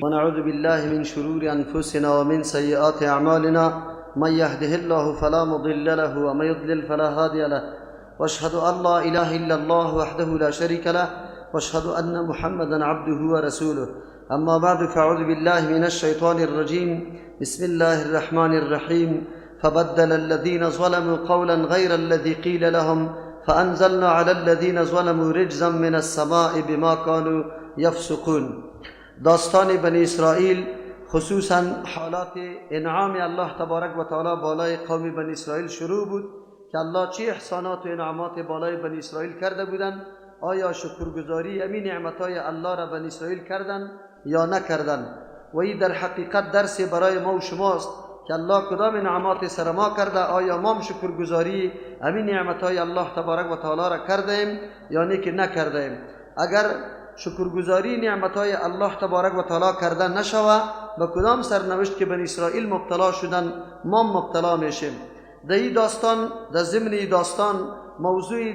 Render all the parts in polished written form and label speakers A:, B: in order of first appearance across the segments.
A: ونعوذ بالله من شرور أنفسنا ومن سيئات أعمالنا، من يهده الله فلا مضل له ومن يضلل فلا هادي له، واشهد أن لا إله إلا الله وحده لا شريك له، واشهد أن محمدا عبده ورسوله. أما بعد، فأعوذ بالله من الشيطان الرجيم. بسم الله الرحمن الرحيم. فبدل الذين ظلموا قولا غير الذي قيل لهم فأنزلنا على الذين ظلموا رجزا من السماء بما كانوا يفسقون. داستان بنی اسرائیل، خصوصا حالات انعام الله تبارک و تعالی بالای قوم بنی اسرائیل شروع بود که الله چه احسانات و انعامات بالای بنی اسرائیل کرده بودند. آیا شکرگزاری همین نعمتهای الله را بنی اسرائیل کردند یا نکردند؟ و این در حقیقت درس برای ما و شماست که الله کدام نعمات سر ما کرده، آیا ما هم شکرگزاری همین نعمتهای الله تبارک و تعالی را کردیم یا نه که نکردیم؟ اگر شکرگزاری نعمتهای الله تبارک و تعالی کرده نشوه، به کدام سرنوشت که بنی اسرائیل مبتلا شدن ما مبتلا میشیم. در این داستان، در ضمن این داستان، موضوعی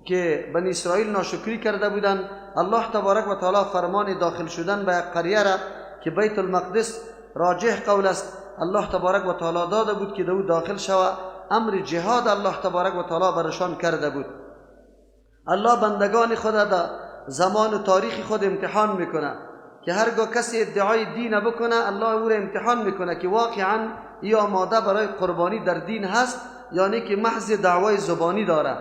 A: که بنی اسرائیل ناشکری کرده بودند، الله تبارک و تعالی فرمان داخل شدن به یک قریه را که بیت المقدس راجح قول است، الله تبارک و تعالی داده بود که دو داخل شوه. امر جهاد الله تبارک و تعالی برشان کرده بود. الله بندگان خود در زمان و تاریخ خود امتحان میکنه که هرگاه کسی ادعای دین بکنه، الله او را امتحان میکنه که واقعا ای آماده برای قربانی در دین هست یا نه که محض دعوای زبانی داره.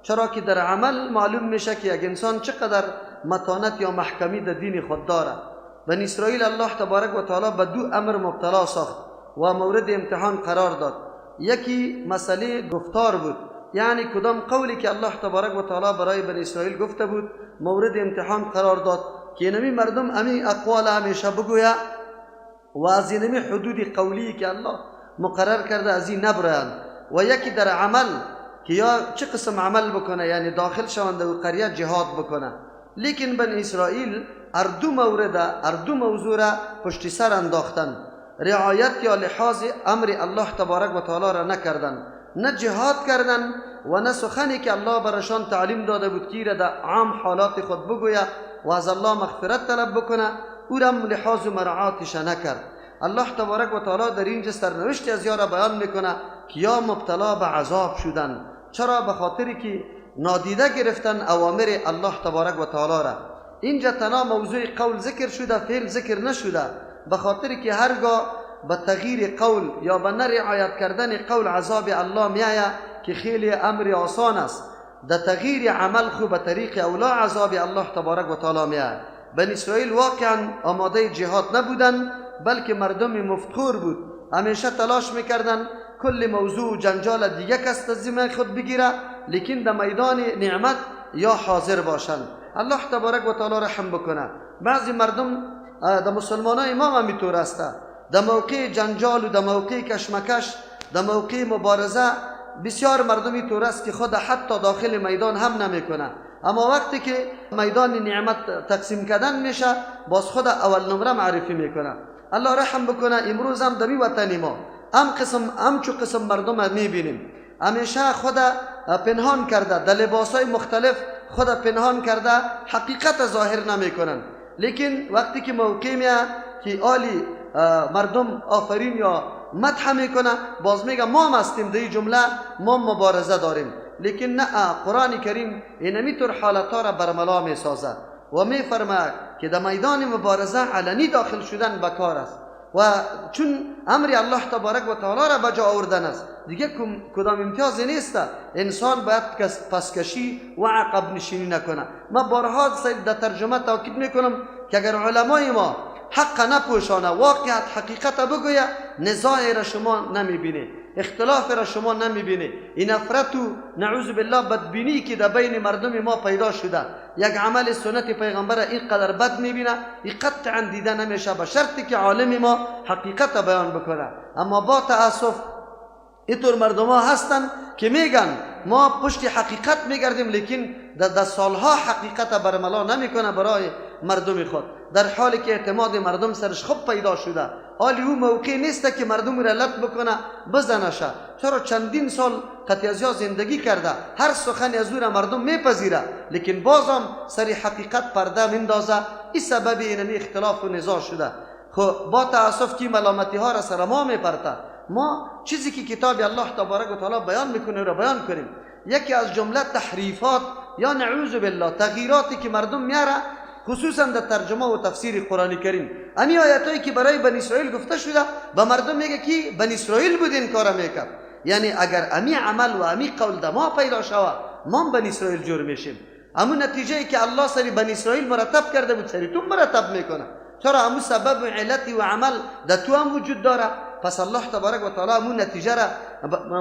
A: چرا که در عمل معلوم میشه که یک انسان چقدر متانت یا محکمی در دین خود داره. بنی اسرائیل الله تبارک و تعالی به دو امر مبتلا ساخت و مورد امتحان قرار داد. یکی مسئله گفتار بود، یعنی کدام قولی که الله تبارک و تعالی برای بنی اسرائیل گفته بود مورد امتحان قرار داد که اینمی مردم امی اقوال همیشه بگویا و از اینمی حدود قولی که الله مقرر کرده از این نبرند. و یکی در عمل که یا چه قسم عمل بکنه، یعنی داخل شوند و قریه جهاد بکنه. لیکن بنی اسرائیل هر دو مورد، هر دو موضوع را پشت سر انداختن، رعایت یا لحاظ امر الله تبارک و تعالی را نکردن، نه جهاد کردن و نه سخنی که الله برشان تعلیم داده بود که را در عام حالات خود بگویه و از الله مغفرت طلب بکنه، او را لحاظ و مراعاتش نکرد. الله تبارک و تعالی در اینجا سرنوشت از یا را بیان میکنه که یا مبتلا به عذاب شدن. چرا؟ به خاطری که نادیده گرفتن اوامر الله تبارک و تعالی را. اینجا تنها موضوع قول ذکر شده، فعل ذکر نشده، به خاطر که هرگاه به تغییر قول یا به نرعایت کردن قول عذاب الله میآید که خیلی امر آسان است، در تغییر عمل خو به طریق اولا عذاب الله تبارک و تعالی میآید. بنی اسرائیل واقعا آماده جهاد نبودن، بلکه مردم مفتخور بود، همیشه تلاش میکردن کل موضوع و جنجال دیگه کس ذمه خود بگیره، لیکن در میدان نعمت یا حاضر باشند. الله تبارک و تعالی رحم بکنه. بعضی مردم در مسلمانای ما هم همینطور است، در موقع جنجال و در موقع کشمکش، در موقع مبارزه بسیار مردمی طور است که خود حتی داخل میدان هم نمیکنه، اما وقتی که میدان نعمت تقسیم کردن میشه باز خود اول نمره معرفی میکنه. الله رحم بکنه. امروز هم دمی وطن ما هم قسم همچو قسم مردم میبینیم، همیشه خود پنهان کرده، در لباسای مختلف خود پنهان کرده، حقیقت ظاهر نمیکنن. لیکن وقتی که موقع میاد که عالی مردم آفرین یا مدح میکنه، باز میگه ما هم هستیم، در جمله ما مبارزه داریم. لیکن نه، قرآن کریم اینمی طور حالتها را برملا میسازه و میفرماید که در میدان مبارزه علنی داخل شدن بکار است و چون امر الله تبارک و تعالی را بجا آوردن است، دیگه کدام امتیازی نیست. انسان باید پسکشی و عقب نشینی نکنه. ما بارها در ترجمه تاکید میکنم که اگر علمای ما حق نپوشانه، واقعیت حقیقت بگویه، نزاع را شما نمیبینه، اختلاف را شما نمیبینه. این نفرت و نعوذ بالله بدبینی که در بین مردم ما پیدا شده، یک عمل سنت پیغمبر اینقدر بد میبینه، این قطعا دیده نمیشه، به شرطی که عالم ما حقیقت بیان بکنه. اما با تاسف اینطور مردم ها هستن که میگن ما پشت حقیقت میگردیم، لیکن در سالها حقیقت برملا نمیکنه برای مردم خود، در حالی که اعتماد مردم سرش خوب پیدا شده. آلی او موقع نیست که مردم را لط بکنه بزنشه. چرا چندین سال قطعی از زندگی کرده، هر سخن از او را مردم میپذیره، لیکن بازم سر حقیقت پرده میندازه. این سبب اینمی اختلاف و نزاع شده. خب با تاسف که ملامتی ها را سر ما میپرته. ما چیزی که کتاب الله تبارک و تعالی بیان میکنه را بیان کنیم. یکی از جمله تحریفات یا نعوذ بالله تغییراتی که مردم میاره، خصوصا در ترجمه و تفسیر قرآن کریم، امی آیتایی که برای بنی اسرائیل گفته شده به مردم میگه که بنی اسرائیل بود این کار میکرد. یعنی اگر امی عمل و امی قول در ما پیدا شوه، ما بنی اسرائیل جور میشیم. امو نتیجه که الله سری بنی اسرائیل مرتب کرده بود سری تو مرتب میکنه. چرا امو سبب و علتی و عمل در تو هم وجود داره. پس الله تبارک و تعالی امو نتیجه را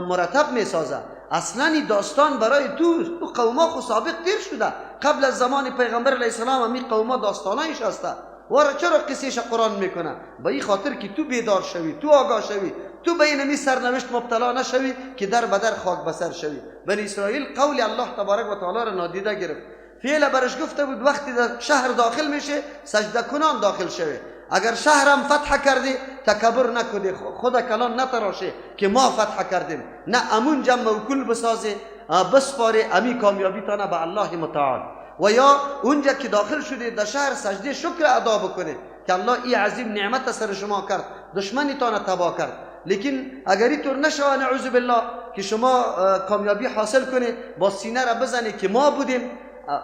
A: مرتب میسازه. اصلا این داستان برای تو او قوما خو سابق تیر شده، قبل از زمان پیغمبر علیه السلام امی قوما داستانایش هسته. وارا چرا قصهش قرآن میکنه؟ به این خاطر که تو بیدار شوی، تو آگاه شوی، تو به اینمی سرنوشت مبتلا نشوی که در بدر خاک بسر شوی. بنی اسرائیل قول الله تبارک و تعالی را نادیده گرفت. فعل برش گفته بود وقتی در شهر داخل میشه سجده کنان داخل شوی. اگر شهرم فتح کردی تکبر نکنی، خود کلان نتراشه که ما فتح کردیم، نه امون جمع موکول بسازی بسپاری امی کامیابی تانه به الله متعال. و یا اونجا که داخل شدی در شهر سجده شکر ادا بکنه که الله ای عظیم نعمت سر شما کرد، دشمنی تانه تباه کرد. لیکن اگر اینطور نشوه نعوذ بالله که شما کامیابی حاصل کنی، با سینه را بزنی که ما بودیم،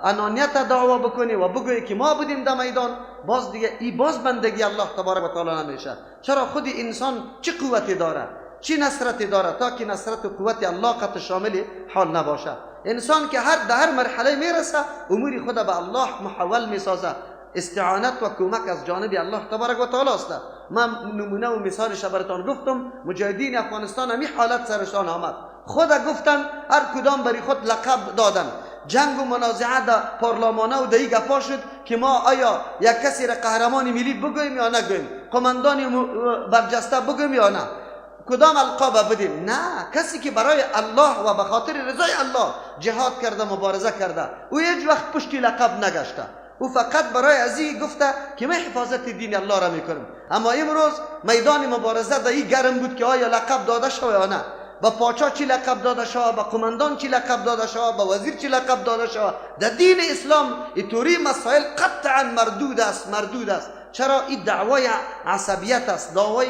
A: انانیت دعوا بکنی و بگویی که ما بودیم در میدان، باز دیگه ای باز بندگی الله تبارک و تعالی نمیشه. چرا خود انسان چه قوتی داره، چه نصرتی داره تا که نصرت و قوت الله قط شامل حال نباشه. انسان که هر در هر مرحله میرسه امور خود به الله محول میسازه، استعانت و کمک از جانب الله تبارک و تعالی است. من نمونه و مثالش براتان گفتم، مجاهدین افغانستان همی حالت سرشان آمد. خود گفتن هر کدام بری خود لقب دادن، جنگ و منازعه در پارلمانه و در گپا شد که ما آیا یک کسی را قهرمان ملی بگوییم یا نگوییم، قماندان برجسته بگوییم یا نه، کدام القاب بدیم. نه، کسی که برای الله و به خاطر رضای الله جهاد کرده، مبارزه کرده، او هیچ وقت پشتی لقب نگشته، او فقط برای ازی گفته که من حفاظت دین الله را میکنم. اما امروز میدان مبارزه در این گرم بود که آیا لقب داده شوه یا نه، با پاچا چی لقب داده شوه، با قماندان چی لقب داده شوه، با وزیر چی لقب داده شوه. در دین اسلام اینطوری مسائل قطعا مردود است، مردود است. چرا؟ این دعوای عصبیت است، دعوای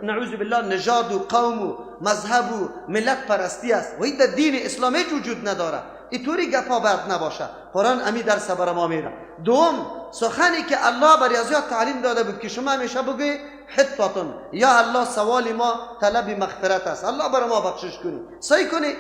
A: نعوذ بالله نژاد و قوم و مذهب و ملت پرستی است و این در دین اسلام هیچ وجود نداره. اینطوری گپا باید نباشه. قرآن امی درس بر ما میده. دوم، سخنی که الله بر ازیا تعلیم داده بود که شما همیشه بگوی حطتون، یا الله سوال ما طلب مغفرت است، الله بر ما بخشش کنی. سعی کنی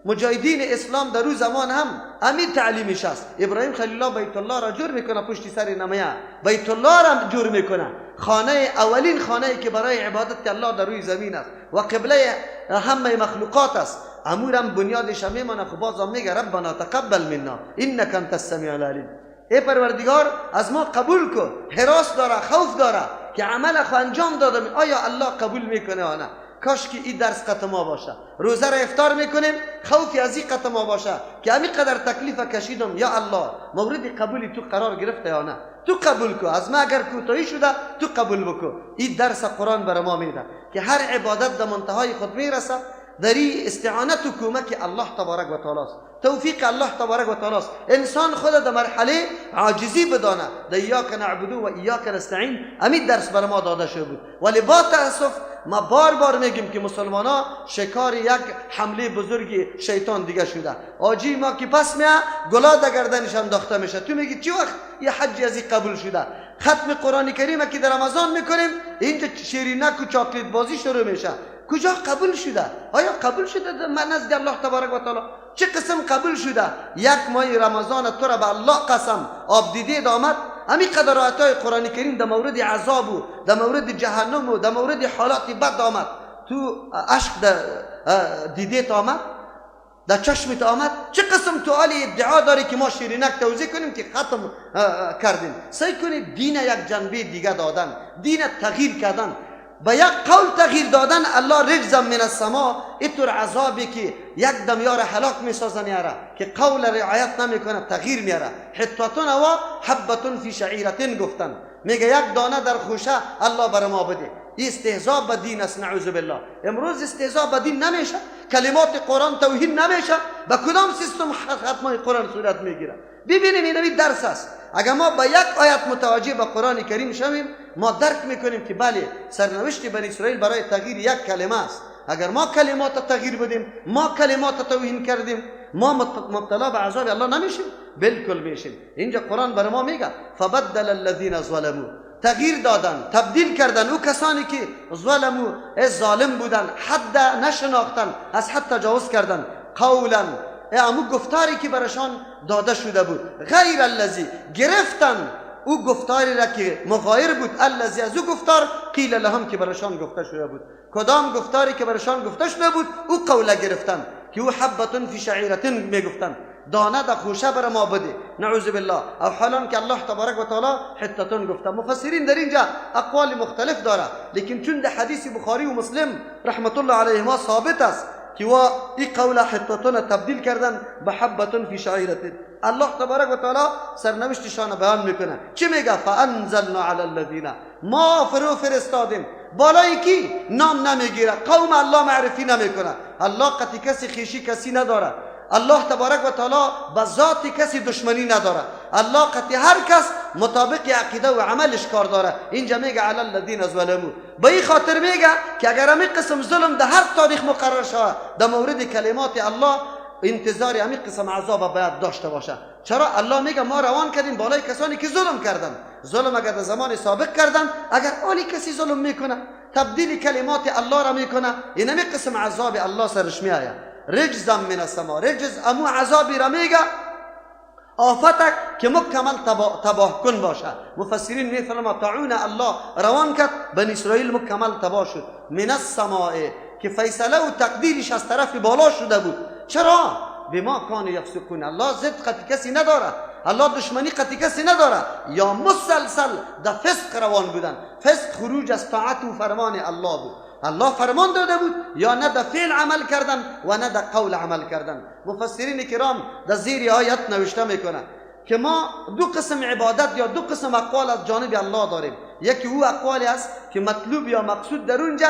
A: مجاهدین اسلام در روز زمان هم امی تعلیمش است. ابراهیم خلیل الله بیت الله را جور میکنه، پشتی سر نمیه بیت الله را جور میکنه، خانه اولین خانه که برای عبادت الله در روی زمین است و قبله همه مخلوقات است. امورم بنیادش میمانه. خب بازم میگه ربنا تقبل منا انک انت السمیع العلیم. ای پروردگار از ما قبول کن. حراس داره، خوف داره که عمل خو انجام دادم، آیا الله قبول میکنه یا نه. کاش که این درس قط ما باشه. روزه را افطار میکنیم، خوفی از این قط ما باشه که همین قدر تکلیف کشیدم، یا الله مورد قبولی تو قرار گرفته یا نه، تو قبول کو، از ما اگر کوتاهی شده تو قبول بکو. این درس قرآن بر ما میده که هر عبادت در منتهای خود میرسه، در این استعانت و کمک الله تبارک و تعالی است، توفیق الله تبارک و تعالی است. انسان خود در مرحله عاجزی بدانه، در ایاک نعبد و ایاک نستعین همین درس بر ما داده شده بود. ولی با تاسف ما بار بار میگیم که مسلمان ها شکار یک حمله بزرگ شیطان دیگه شده. آجی ما که پس میه گلا در گردنش انداخته میشه، تو میگی چی وقت یه حج از قبول شده؟ ختم قرآن کریم که در رمضان میکنیم اینجا شیرینک و چاکلیت بازی شروع میشه. کجا قبول شده؟ آیا قبول شده من نزد الله تبارک و تعالی؟ چه قسم قبول شده؟ یک ماه رمضان تو را به الله قسم آب دیده آمد، همین قدر آیت‌های قرآن کریم در مورد عذاب و در مورد جهنم و در مورد حالات بد آمد، تو اشک در دیده آمد، در چشمت آمد. چه قسم تو آلی ادعا داری که ما شیرینک توزیع کنیم که ختم کردیم؟ سعی کنید دین یک جنبه دیگه دادن، دین تغییر کردن، با یک قول تغییر دادن. الله رجزا من السما، اینطور عذابی که یک دم یاره هلاک میسازه میاره که قول رعایت نمیکنه تغییر میاره. حتتون و حبتون فی شعیرتن گفتن، میگه یک دانه در خوشه الله بر ما بده. استهزاء به دین است، نعوذ بالله. امروز استهزاء به دین نمیشه، کلمات قرآن توهین نمیشه. به کدام سیستم ختمای قرآن صورت میگیره؟ ببینیم، اینمی درس است. اگر ما به یک آیت متوجه به قرآن کریم شویم، ما درک میکنیم که بله، سرنوشت بنی اسرائیل برای تغییر یک کلمه است. اگر ما کلمات تغییر بدیم، ما کلمات توهین کردیم، ما مبتلا به عذاب الله نمیشیم؟ بالکل میشیم. اینجا قرآن بر ما میگه فبدل الذین ظلموا، تغییر دادن، تبدیل کردن او کسانی که ظلموا، ظالم بودن، حد نشناختن، از حد تجاوز کردن، قولا، امو گفتاری که برشان داده شده بود، غیر الذی، گرفتن او گفتاری را که مغایر بود، الذی، از او گفتار، قیل لهم، که برشان گفته شده بود. کدام گفتاری که برشان گفته شده بود؟ او قوله گرفتن که او حبة فی شعیرة میگفتن، دانه در خوشه بر ما بده، نعوذ بالله. او حالان که الله تبارک و تعالی حطة گفته. مفسرین در اینجا اقوال مختلف داره، لیکن چون در حدیث بخاری و مسلم رحمت الله علیهما ثابت است که و این قول حطة تبدیل کردن به حبة فی شعیرة، الله تبارک و تعالی سرنوشتشان بیان میکنه. چی میگه؟ فانزلنا علی الذین، ما فرو فرستادیم بالای کی؟ نام نمیگیره، قوم الله معرفی نمیکنه. الله قطعی کسی خیشی کسی نداره. الله تبارک و تعالی به ذات کسی دشمنی نداره. الله قطعی هر کس مطابق عقیده و عملش کار داره. اینجا میگه علی الذین ظلموا، به این خاطر میگه که اگر همین قسم ظلم در هر تاریخ مقرر شود در مورد کلمات الله، انتظار همین قسم عذاب باید داشته باشه. چرا؟ الله میگه ما روان کردیم بالای کسانی که ظلم کردن. ظلم اگر در زمان سابق کردن، اگر آلی کسی ظلم میکنه، تبدیل کلمات الله را میکنه، این همین قسم عذاب الله سرش میآید. رجزا من السما، رجز امو عذابی را میگه، آفتک که مکمل تباه کن باشه. مفسرین میفرما طاعون الله روان کرد، بنی اسرائیل مکمل تباه شد. من السماء، که فیصله و تقدیرش از طرف بالا شده بود. چرا؟ بما کان یفسقون. الله ضد قطع کسی نداره، الله دشمنی قطع کسی نداره. یا مسلسل در فسق روان بودن. فسق خروج از طاعت و فرمان الله بود. الله فرمان داده بود، یا نه در فعل عمل کردن و نه در قول عمل کردن. مفسرین کرام در زیر آیت نوشته میکنه که ما دو قسم عبادت یا دو قسم اقوال از جانب الله داریم. یکی او اقوالی است که مطلوب یا مقصود در اونجا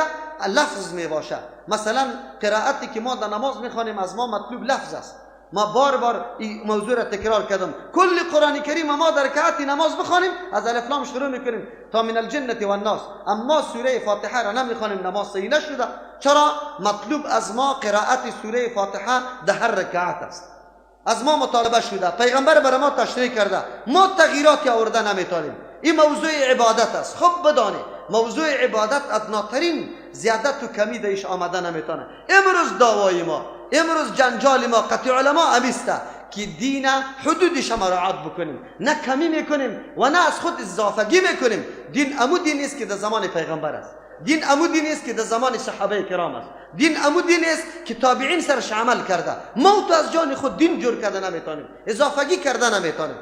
A: لفظ می باشه. مثلا قرائتی که ما در نماز میخوانیم، از ما مطلوب لفظ است. ما بار بار این موضوع را تکرار کردم. کل قرآن کریم ما در رکعت نماز بخوانیم، از الف لام شروع میکنیم تا من الجنة والناس، اما سوره فاتحه را نمیخوانیم، نماز صحیح نشده. چرا؟ مطلوب از ما قرائت سوره فاتحه در هر رکعت است، از ما مطالبه شده، پیغمبر بر ما تشریح کرده، ما تغییرات آورده نمیتونیم. این موضوع عبادت است. خب بدانید موضوع عبادت ادناترین زیادت و کمی دیش آمده نمیتونه. امروز دعوای ما، امروز جنجال ما قطع علما امیسته که دین حدودش مراعات بکنیم، نه کمی میکنیم و نه از خود اضافگی میکنیم. دین امو دین است که در زمان پیغمبر است، دین امو دین است که در زمان صحابه کرام است، دین امو دین است که تابعین سرش عمل کرده. ما تو از جان خود دین جور کرده نمیتونیم، اضافگی کرده نمیتونیم.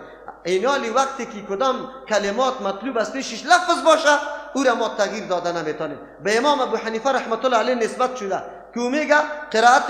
A: اینالی وقتی که کدام کلمات مطلوب است پیشش لفظ باشه، او را ما تغییر داده نمیتونیم. به امام ابو حنیفه رحمت الله علیه نسبت شده که او میگه قرائت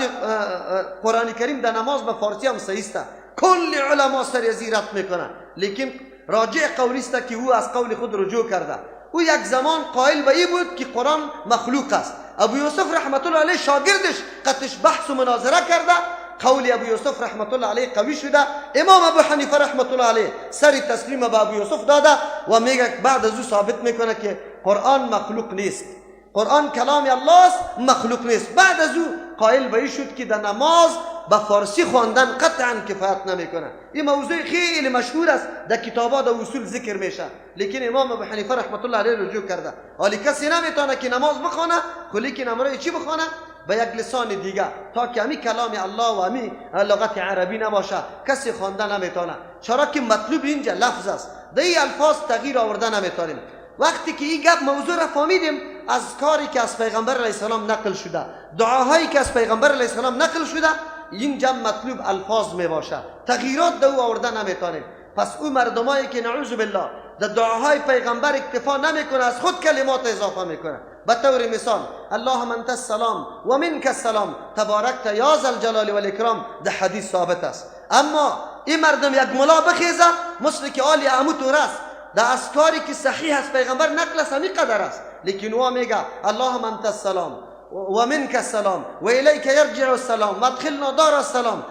A: قرآن کریم در نماز به فارسی هم صحیح است. کل علما سر ازی رد میکنن، لیکن راجع قولی است که او از قول خود رجوع کرده. او یک زمان قائل به این بود که قرآن مخلوق است. ابو یوسف رحمت الله علیه شاگردش قطش بحث و مناظره کرده، قول ابو یوسف رحمت الله علیه قوی شده. امام ابو حنیفه رحمت الله علیه سر تسلیم به ابو یوسف داده و میگه بعد از او ثابت میکنه که قرآن مخلوق نیست، قرآن کلام الله است، مخلوق نیست. بعد از او قائل به این شد که در نماز به فارسی خواندن قطعا کفایت نمیکنه. این موضوع خیلی مشهور است، در کتابات و اصول ذکر میشه، لیکن امام ابو حنیفه رحمت الله علیه رجوع کرده. حالی کسی نمیتونه که نماز بخونه، لیکن امرای چی بخونه؟ به یک لسان دیگه، تا که امی کلام الله و امی لغت عربی نباشه کسی خوانده نمیتونه. چرا که مطلوب اینجا لفظ است، در این الفاظ تغییر آورده نمیتونیم. وقتی که این گپ موضوع را فهمیدیم، از کاری که از پیغمبر علیه السلام نقل شده، دعاهایی که از پیغمبر علیه السلام نقل شده، اینجا مطلوب الفاظ می باشه، تغییرات در او آورده نمیتونیم. پس او مردمایی که نعوذ بالله در دعاهای پیغمبر اکتفا نمیکنه، از خود کلمات اضافه میکنه. به طور مثال اللهم انت السلام و منک السلام تبارکت یا ذا الجلال والاکرام، در حدیث ثابت است. اما این مردم یک ملا بخیزه مثل که آلی امو تور است، در اذکاری که صحیح است پیغمبر نقل است همی قدر است، لیکن او میگه اللهم انت السلام و منک السلام و الیک یرجع السلام و ادخلنا دار السلام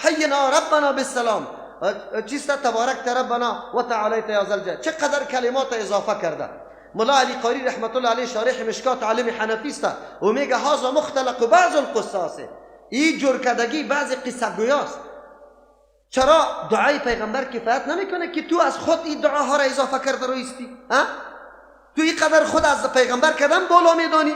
A: حینا ربنا بالسلام چیست تبارک ربنا و تعالیت یا ذا الجلال. چقدر کلمات اضافه کرده. ملا علی قاری رحمت الله علیه شارح مشکات عالم حنفی است و میگه هذا مختلق بعض القصاص، این جورکدگی بعضی قصه گویاست. چرا دعای پیغمبر کفایت نمیکنه که تو از خود این دعاها را اضافه کرده رویستی؟ ها؟ تو این قدر خود از پیغمبر کردن بالا میدانی؟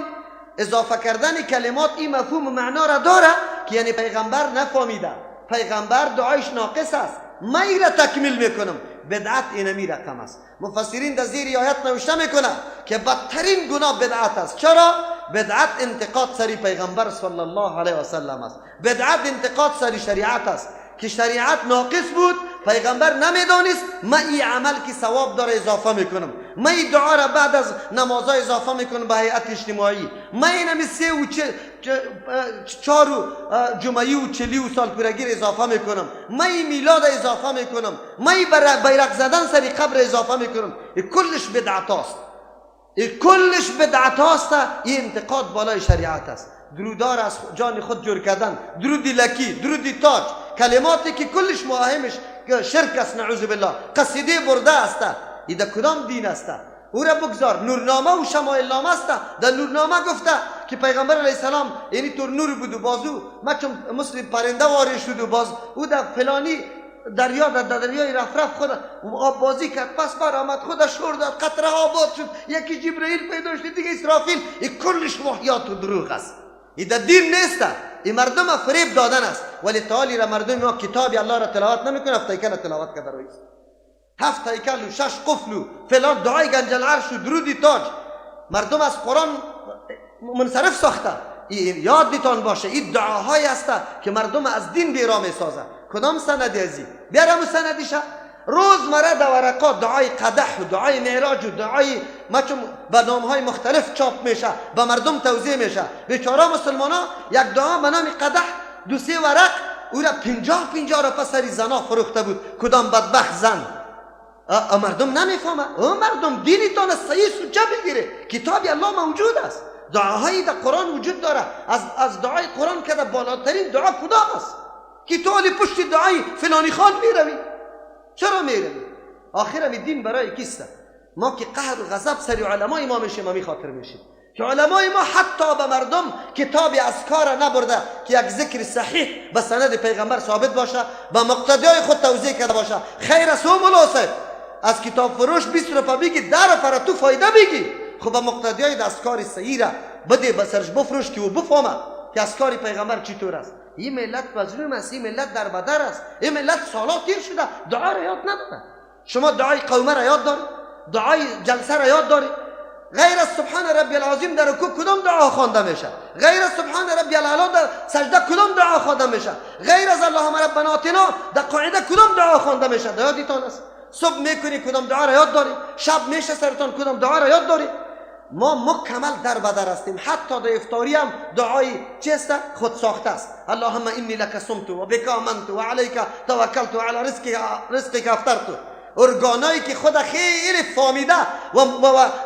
A: اضافه کردن کلمات این مفهوم و معنا را داره که یعنی پیغمبر نفهمیده، پیغمبر دعایش ناقص است، من این را تکمیل میکنم. بدعت اینمی رقم است. مفسرین در زیر آیت نوشته میکنه که بدترین گناه بدعت است. چرا؟ بدعت انتقاد سری پیغمبر صلی الله علیه و سلم است، بدعت انتقاد سری شریعت است که شریعت ناقص بود، پیغمبر نمیدانست، من این عمل که ثواب داره اضافه میکنم، من این دعا را بعد از نمازها اضافه میکنم به هیئت اجتماعی، من اینمی 3 و 4 جمعی و 40 و سال پورگی را اضافه میکنم، من این میلاد اضافه میکنم، من این بیرق زدن سری قبر اضافه میکنم. این کلش بدعت است، این کلش بدعت است. این انتقاد بالای شریعت است. درودار از جان خود جور کردن، درود لکی، درود تاج، کلماتی که کلش مواهمش شرک است، نعوذ بالله، قصیده برده است. این در کدام دین است؟ او را بگذار. نورنامه و شمایل نامه است. در نورنامه گفته که پیغمبر علیه السلام یعنی طور نور بود و بازو ما چون مثل پرنده وارد شد و باز او در فلانی دریا در دریای رفرف خود آب بازی کرد، پس برآمد خود شور داد، قطره ها باد شد، یکی جبرئیل پیدا شد، دیگه اسرافیل. این کلش واهیات و دروغ است. این در دین نیست، این مردم فریب دادن است. ولی تعالی را مردم ما کتاب الله را تلاوت نمیکنه، هفت هیکل تلاوت کرده رویست، 7 هیکل و 6 قفل و فلان دعای گنج العرش و درود تاج، مردم از قرآن منصرف ساخته. یادتان باشه این دعاهایی است که مردم از دین بیرا میسازه. کدام سندی ازی؟ بیارم سندیشه. روزمره در ورقات دعای قدح و دعای معراج و دعای مچم به نامهای مختلف چاپ میشه، به مردم توزیع میشه. بیچاره مسلمان ها یک دعا به نام قدح 2-3 ورق او را 50-50 را پس سری زنا فروخته بود. کدام بدبخت زن؟ مردم نمیفهمه. او مردم دینتان صحیح سوچه بگیره. کتاب الله موجود است، دعاهایی در قرآن وجود داره. از دعای قرآن که بالاترین دعا کدام است که تو پشت دعای فلانی خان میروی؟ چرا میروی؟ آخر دین برای کیست؟ ما که قهر و غضب سری علمای ما میشیم، می خاطر میشیم که علمای ما حتی به مردم کتاب اذکار نبرده که یک ذکر صحیح به سند پیغمبر ثابت باشه، به مقتدیای خود توزیع کرده باشه. خیر است مولا صاحب، از کتاب فروش 20 روپه بگی، 10 روپه تو فایده بگی، خب به مقتدیای اذکار صحیح را بده، به سرش بفروش که او بفهمه که اذکار پیغمبر چطور است. این ملت مظلوم است، این ملت در بدر است، این ملت سالا تیر شده دعا را یاد نداره. شما دعای قومه را یاد داری؟ دعای جلسه را یاد داری؟ غیر از سبحان ربی العظیم در رکوع کدام دعا خوانده میشه؟ غیر از سبحان ربی الاعلی در سجده کدام دعا خوانده میشه؟ غیر از اللهم ربنا آتنا در قاعده کدام دعا خوانده میشه؟ در یادتان است؟ صبح میکنی کدام دعا را یاد داری؟ شب میشه سرتان کدام دعا را یاد داری؟ ما مکمل در بدر هستیم. حتی در افطاری هم دعای چیست؟ خود ساخته است. اللهم انی لک صمت و بک آمنت و علیک توکلت و علی رزقک افطرت. ارگانایی که خود خیلی فامیده و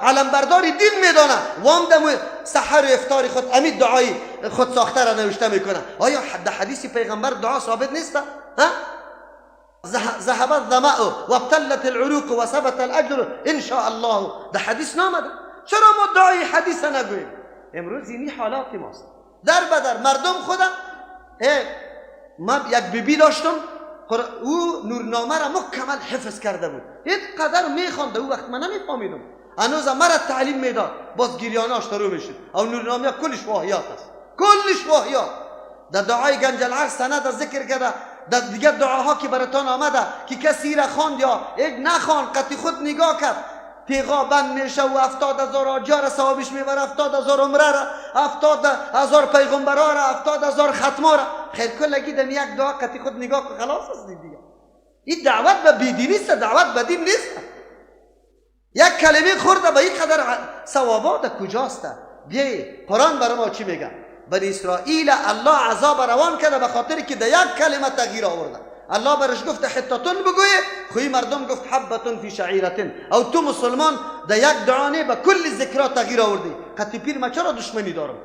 A: علمبردار دین میدانه وام دم سحر و افطار خود امید دعای خود ساخته را نوشته میکنه. آیا در حدیث پیغمبر دعا ثابت نیست؟ ها؟ ذهب الظمأ و ابتلت العروق و ثبت الاجر ان شاء الله. در حدیث نامده. چرا ما دعای حدیث نگوییم؟ امروز اینی حالات ماست. در بدر مردم خدا. من یک بیبی داشتم، او نورنامه را مکمل حفظ کرده بود، اینقدر میخوانده. او وقت من نمیفهمیدم، هنوز مرا تعلیم میداد، باز گریاناش ترو میشد. او نورنامه کلش واهیات است، کلش واهیات. در دعای گنج العرش سند ذکر کرده، در دیگر دعاها که براتان آمده که کسی را خواند یا یک نخواند، قطعی خود نگاه کرد، تیغا بند میشه و 70,000 آجار ثوابش میبره، 70,000 عمره را، 70,000 پیغمبرا را، 70,000 ختما را. خیر کلگی دم یک دعا قطعی خود نگاه کن، خلاص است دیگه. این دعوت به بیدینی است، دعوت به دین نیست. یک کلمه خورده به این قدر ثوابات کجاست؟ بیای قرآن برای ما چی میگه؟ بنی اسرائیل الله عذاب روان کرده به خاطر که در یک کلمه تغییر آورده. الله برش گفت حطتون بگوی، خوی مردم گفت حبتون فی شعیرتن. او تو مسلمان در یک دعانه به کل ذکرها تغییر آوردی. قطی پیر ما چرا دشمنی دارم؟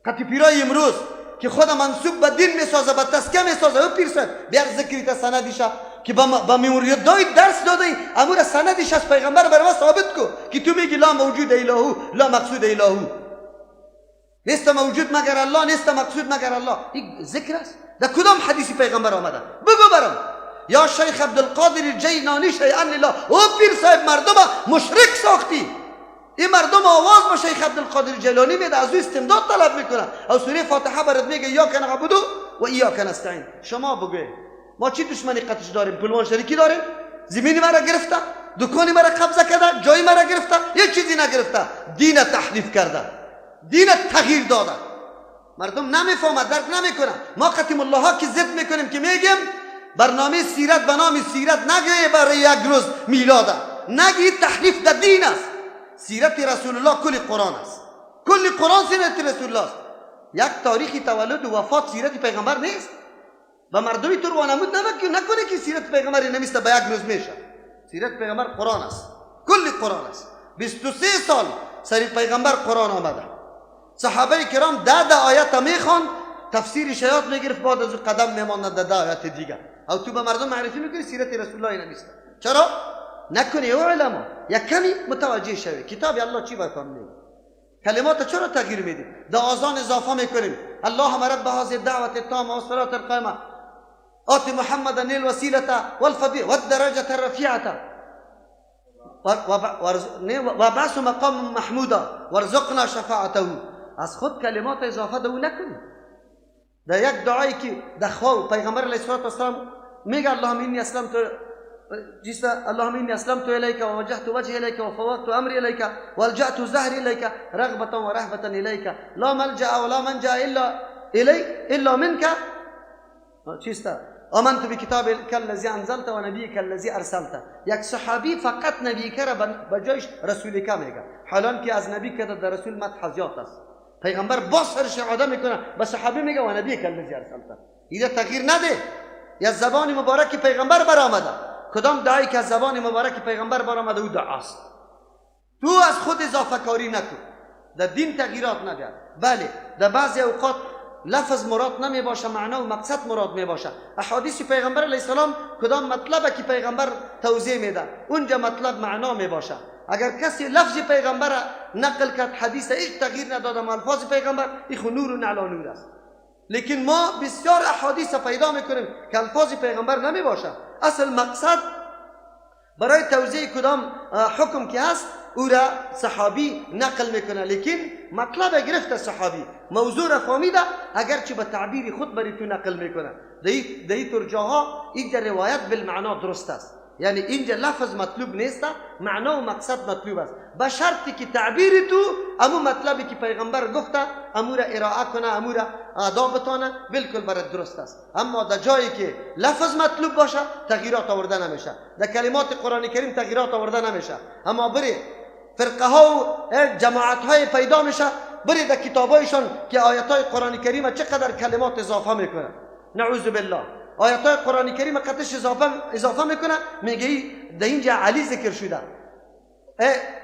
A: قطی پیرای امروز که خود منسوب به دین میسازه، به تزکیه میسازه، او پیر صاحب بیار ذکری تا سندیشه که با میموریت دای درس داده، امور سندیش از پیغمبر بر ما ثابت کو که تو میگی لا موجود الهو لا مقصود الهو، نیست موجود مگر الله، نیست مقصود مگر الله. این ذکر است. در کدام حدیثی پیغمبر آمده؟ بگو برام. یا شیخ عبدالقادر جیلانی شیئا لله. او پیر صاحب مردم مشرک ساختی. این مردم آواز با شیخ عبدالقادر جیلانی میده، از او استمداد طلب میکنه. او سوره فاتحه برات میگه ایاک نعبد و ایاک نستعین. شما بگو ما چی دشمنی قطش داریم؟ پلوان شریکی داریم؟ زمین مرا گرفته، دکان مرا قبضه کرده، جای مرا گرفته، یه چیزی نگرفته. دین تحریف کرده، دین تغییر داده. مردم نمیفهمد، درک نمیکنه. ما قتیم الله ها که ضد میکنیم که میگیم برنامه سیرت به نام سیرت نگه برای یک روز میلاده، نگی تحریف در دین است. سیرت رسول الله کل قرآن است، کل قرآن سیرت رسول الله است. یک تاریخ تولد و وفات سیرت پیغمبر نیست. و مردمی تو وانمود نکنه که سیرت پیغمبر نمیسته به یک روز میشه. سیرت پیغمبر قرآن است، کل قرآن است. 23 سال سر پیغمبر قرآن آمده. صحابه کرام ده آیت میخوان، تفسیر شیات میگرفت، بعد از قدم میماند ده آیت دیگه. او تو به مردم معرفی میکنی سیرت رسول الله نمیسته. چرا نکنی؟ او علما یک کمی متوجه شوی کتاب الله چی برکان میگه. کلمات چرا تغییر میدیم؟ در آذان اضافه میکنیم اللهم رب هذه الدعوة التامة والصلاة القائمة آت محمدا الوسيلة والفضيلة والدرجة الرفيعة وابعث مقام محمودا وارزقنا شفاعته. از خود کلمات اضافه دو نکنیم. در یک دعایی که در خواب پیغمبر علیه الصلاة والسلام میگه اللهم انی اسلمت اللهم انی اسلمت الیک و وجهت وجهی الیک و فوضت امری الیک والجأت ظهری الیک رغبة و رهبة الیک لا ملجأ ولا منجأ الا الیک الا منک. چیست؟ آمنت بکتابک الذی انزلت و نبیک الذی ارسلت. یک صحابی فقط نبیک را به جایش رسولک میگه، حالان که از نبی که در رسول مدح زیاد است. پیغمبر باز سرش عاده میکنه به صحابی میگه و نبیک الذی ارسلت. ایده تغییر نده. یا زبان مبارک پیغمبر برآمده. کدام دعایی که از زبان مبارک پیغمبر برآمده او دعاست. تو از خود اضافه کاری نکن، در دین تغییرات نبیاد. بله در بعضی اوقات لفظ مراد نمی باشه، معنا و مقصد مراد می باشه. احادیث پیغمبر علیه السلام کدام مطلب که پیغمبر توضیح میده اونجا مطلب معنا می باشه. اگر کسی لفظ پیغمبر نقل کرد حدیث هیچ تغییر نداده الفاظ پیغمبر، این خو نور علی نور است. لیکن ما بسیار احادیث پیدا میکنیم که الفاظ پیغمبر نمی باشه، اصل مقصد برای توضیح کدام حکم که هست او را صحابی نقل میکنه، لیکن مطلب گرفته صحابی، موضوع را فهمیده، اگرچه به تعبیر خود بری تو نقل میکنه. در این طور جاها اینجا روایت بالمعنا درست است، یعنی اینجا لفظ مطلوب نیست، معنا و مقصد مطلوب است، به شرطی که تعبیر تو امو مطلبی که پیغمبر گفته امو را ارائه کنه، امو را ادا بتانه، بالکل برات درست است. اما در جایی که لفظ مطلوب باشه تغییرات آورده نمیشه، در کلمات قرآن کریم تغییرات آورده نمیشه. اما بری فرقه ها و جماعت های پیدا میشه، بری در کتابایشان که آیت های قرآن کریم چقدر کلمات اضافه میکنه، نعوذ بالله، آیت های قرآن کریم قطش اضافه میکنه، میگه در اینجا علی ذکر شده،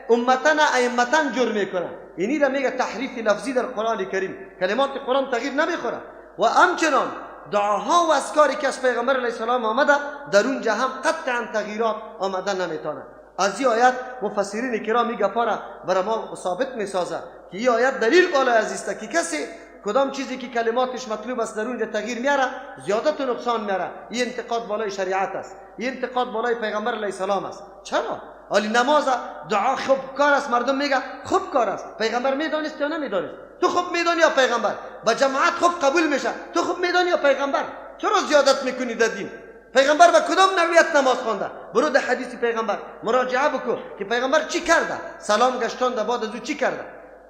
A: امتنا ائمتن جور میکنه. اینی را میگه تحریف لفظی در قرآن کریم، کلمات قرآن تغییر نمیخوره. و همچنان دعاها و اذکاری که از پیغمبر علیه السلام آمده در اونجا هم قطعا تغییرات آمده نمیتونه. از این آیت مفسرین کرام این گپا را برای ما ثابت میسازه که این آیت دلیل بالای عزیز که کسی کدام چیزی که کلماتش مطلوب است در اونجا تغییر میاره، زیادت و نقصان میاره. این انتقاد بالای شریعت است، این انتقاد بالای پیغمبر علیه السلام است. چرا؟ حالی نماز دعا خوب کار است، مردم میگه خوب کار است، پیغمبر میدانست یا نمیدانست؟ تو خوب میدانی یا پیغمبر؟ با جماعت خوب قبول میشه، تو خوب میدانی یا پیغمبر؟ چرا زیادت میکنی در دین؟ پیغمبر به کدام نوعیت نماز خوانده؟ برو در حدیث پیغمبر مراجعه بکن که پیغمبر چی کرده، سلام گشتان در بعد از او چی کرده.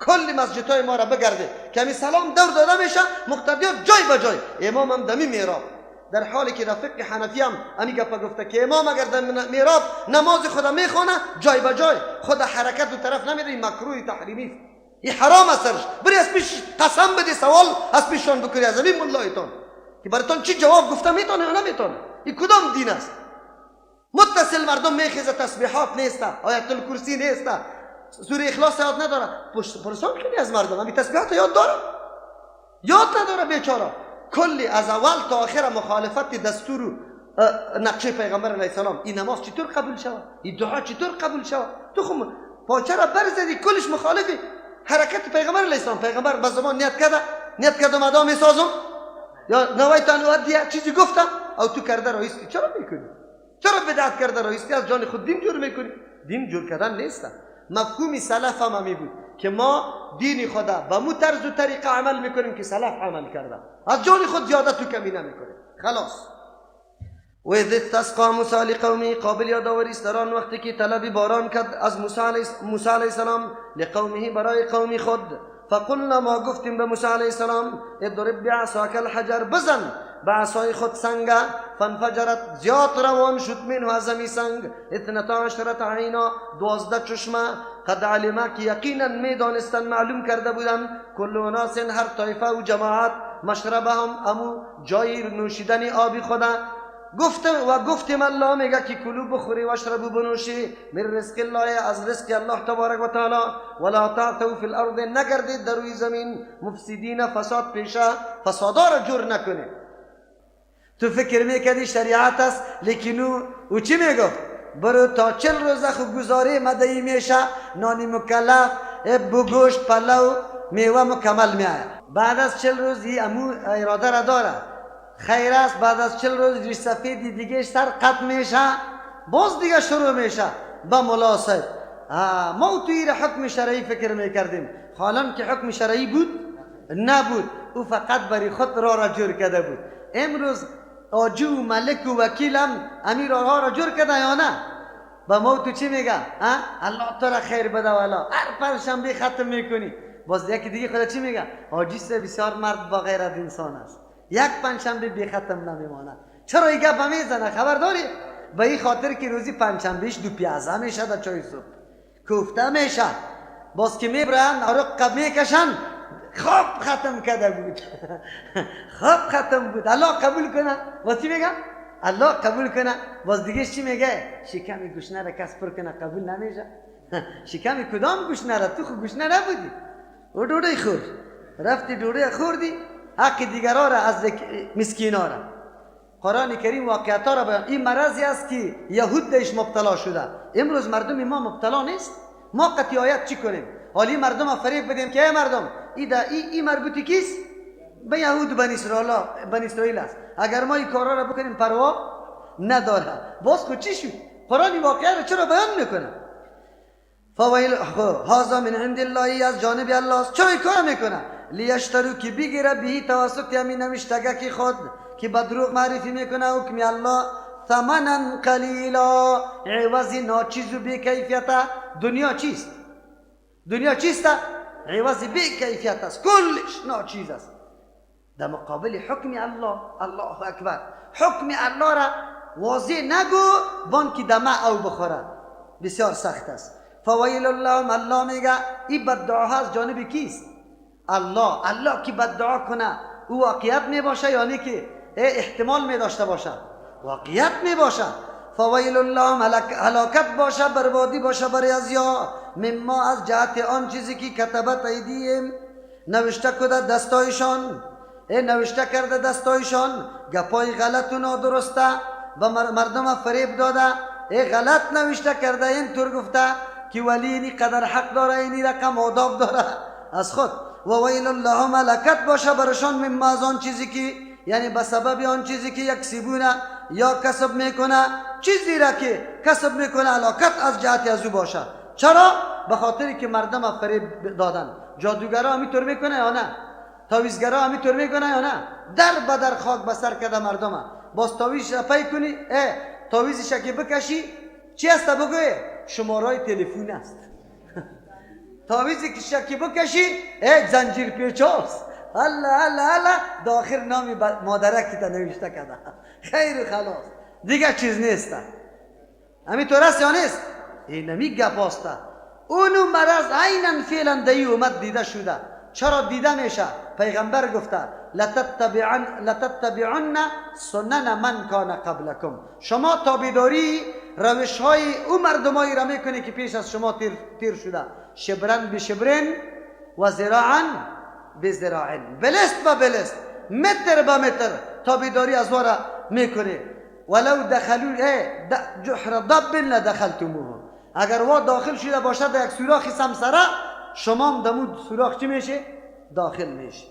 A: کل مسجدهای ما را بگرده که همی سلام دور داده میشه، مقتدیات جای به جای، امام هم دمی میراب، در حالی که در فقه حنفی هم همی گپا گفته که امام اگر در میراب نماز خود میخوانه جای به جای خود حرکت دو طرف نمیده، این مکروه تحریمی است، این حرام است سرش. بری از پیش قسم بده، سوال از پیششان بکنی از همین ملایتان که براتان چی جواب گفته میتونه یا نمیتونه. این کدام دین است؟ متصل مردم میخیزه، تسبیحات نیست، آیت الکرسی نیست، سوره اخلاص یاد نداره. پرسان کنی از مردم همین تسبیحات یاد داره؟ یاد نداره بیچاره. کلی از اول تا آخر مخالفت دستور و نقشه پیغمبر علیه السلام. این نماز چطور قبول شود؟ این دعا چطور قبول شود؟ تو خب پاچه را برزدی، کلش مخالفی حرکت پیغمبر علیه السلام. پیغمبر به زمان نیت کرده، نیت کردم ادا میسازم یا نوایت ان اؤدی چیزی گفتم او تو کرده رئیستی. چرا میکنی؟ چرا بدعت کرده رئیستی؟ از جان خود دین جور میکنی؟ دین جور کردن نیست. مفهوم سلف هم همی بود که ما دین خدا به مو طرز و طریقه عمل میکنیم که سلف عمل کرده، از جان خود زیاده تو کمی نمیکنیم. خلاص. و اذ استسقی موسی لقومه، قابل یادآوری است در آن وقتی که طلب باران کرد از موسی علیه السلام لقومه برای قوم خود. فقلنا ما گفتیم به موسی علیه السلام اضرب بعصاک الحجر، بزن به عصای خود سنگ. فانفجرت، زیاد روان شد منه از همی سنگ 12 عینا، 12 چشمه. قد علم که یقینا میدانستن، معلوم کرده بودن کل اناس هر طایفه و جماعت مشربهم، امو جای نوشیدن آب خدا. گفتم و گفتم الله میگه که کلو بخوری و اشربو بنوشی من رزق الله، از رزق الله تبارک و تعالی. ولا تعثوا فی الارض، نگردید در روی زمین مفسدین، فساد پیشه، فسادا را جور نکنید. تو فکر میکردی شریعت است، لیکن او چی میگفت؟ برو تا 40 روزه خوب گذاری مدعی میشه، نانی مکلف، بگوشت، پلو، میوه مکمل میآید. بعد از 40 روز این امو اراده را داره، خیر است. بعد از 40 روز ریش سفید دیگه سر قطع میشه، باز دیگه شروع میشه با ملا صاحب. ما توی را حکم شرعی فکر میکردیم، حالا که حکم شرعی بود نبود، او فقط برای خود را را جور کرده بود. امروز آجو و ملک و وکیلم امیر آنها را جور کرده یا نه؟ با ما تو چی میگه؟ الله تو را خیر بده والا، هر پنجشنبه ختم میکنی. باز یکی دیگه خدا چی میگه؟ حاجی صاحب بسیار مرد با غیرت انسان است، یک پنجشنبه بی ختم نمیمانه. چرا این گپ میزنه؟ خبر داری؟ به این خاطر که روزی پنجشنبهش دو پیازه میشه، در چای صبح کوفته میشه، باز که میبرن عرق میکشن، خوب ختم کرده بود. خوب ختم بود. الله قبول کنه. باز چی میگه؟ الله قبول کنه. باز دیگه چی میگه؟ شکم گشنه را کس پر کنه قبول نمیشه. شکم کدام گشنه را؟ تو خو گشنه نبودی، او ډوډۍ خور، رفتی ډوډۍ خوردی، حق دیگرا را از مسکینا را. قرآن کریم واقعیت را بیان. این مرضی است که یهود دهش مبتلا شده. امروز مردم ما مبتلا نیست. ما قطعی آیت چی کنیم؟ حالی مردم فریب بدیم که ای مردم ای مربوطی کیست؟ به یهود بنی اسرائیل است. اگر ما این کارا را بکنیم پروا نداره. باز خود چی شد؟ قرآن این واقعه را چرا بیان میکنه؟ فویل هذا من عند الله، از جانب الله است. چرا این کار میکنه؟ لیشترو، که بگیره به توسط همین نوشتگک خود که به دروغ معرفی میکنه حکم الله، ثمنا قلیلا، عوض ناچیز و بیکیفیت. دنیا چیست؟ دنیا چیست؟ عوض بیکیفیت است، کلش ناچیز است در مقابل حکم الله. الله اکبر. حکم الله را واضح نگو بان که دمه او بخوره، بسیار سخت است. فویل الله، الله میگه این بددعاها از جانب کیست؟ الله. الله که بددعا کنه او واقعیت میباشه یا نه که احتمال می داشته باشه؟ واقعیت می باشه. فویل الله، هلاکت باشه، بربادی باشه برای از یا مما، از جهت آن چیزی که کتبت ایدیهم، نوشته کرده دستایشان، نوشته کرده دستایشان، گپای غلط و نادرسته به مردم فریب داده، غلط نوشته کرده، این طور گفته که ولی اینی قدر حق داره، اینی رقم آداب داره از خود. و ویل اللهم، هلاکت باشه برشان مما، از آن چیزی که، یعنی به سبب آن چیزی که یکسبونه یا کسب میکنه، چیزی را که کسب میکنه هلاکت از جهت از او باشه. چرا؟ به خاطر که مردم فریب دادن. جادوگرا همینطور میکنه یا نه؟ تعویذگرا همینطور میکنه یا نه؟ در به در خاک به سر کرده مردم. باز تعویذ را پی کنی، تعویذش که بکشی چی است؟ بگوی شمارای تلفن است. تعویذی که بکشی زنجیر پیچاست. الله الله الله، داخل نامی مادرک تا نوشته کرده. خیر خلاص، دیگه چیز نیست. همینطور است یا نیست؟ اینمی گپ است. اونو مرض عینا فعلا دی اومد دیده شده. چرا دیده میشه؟ پیغمبر گفته لتتبعن سنن من کان قبلکم، شما تابعداری روش های او مردمایی را میکنی که پیش از شما تیر شده، شبرن به شبرن و ذراعا به ذراع، بلست به بلست، متر به متر تابعداری از را میکنی. ولو دخلوا جحر ضب لدخلتموه، اگر وا داخل شده باشد در یک سوراخ سمسره، شما هم دمود سوراخ چی میشه؟ داخل میشه.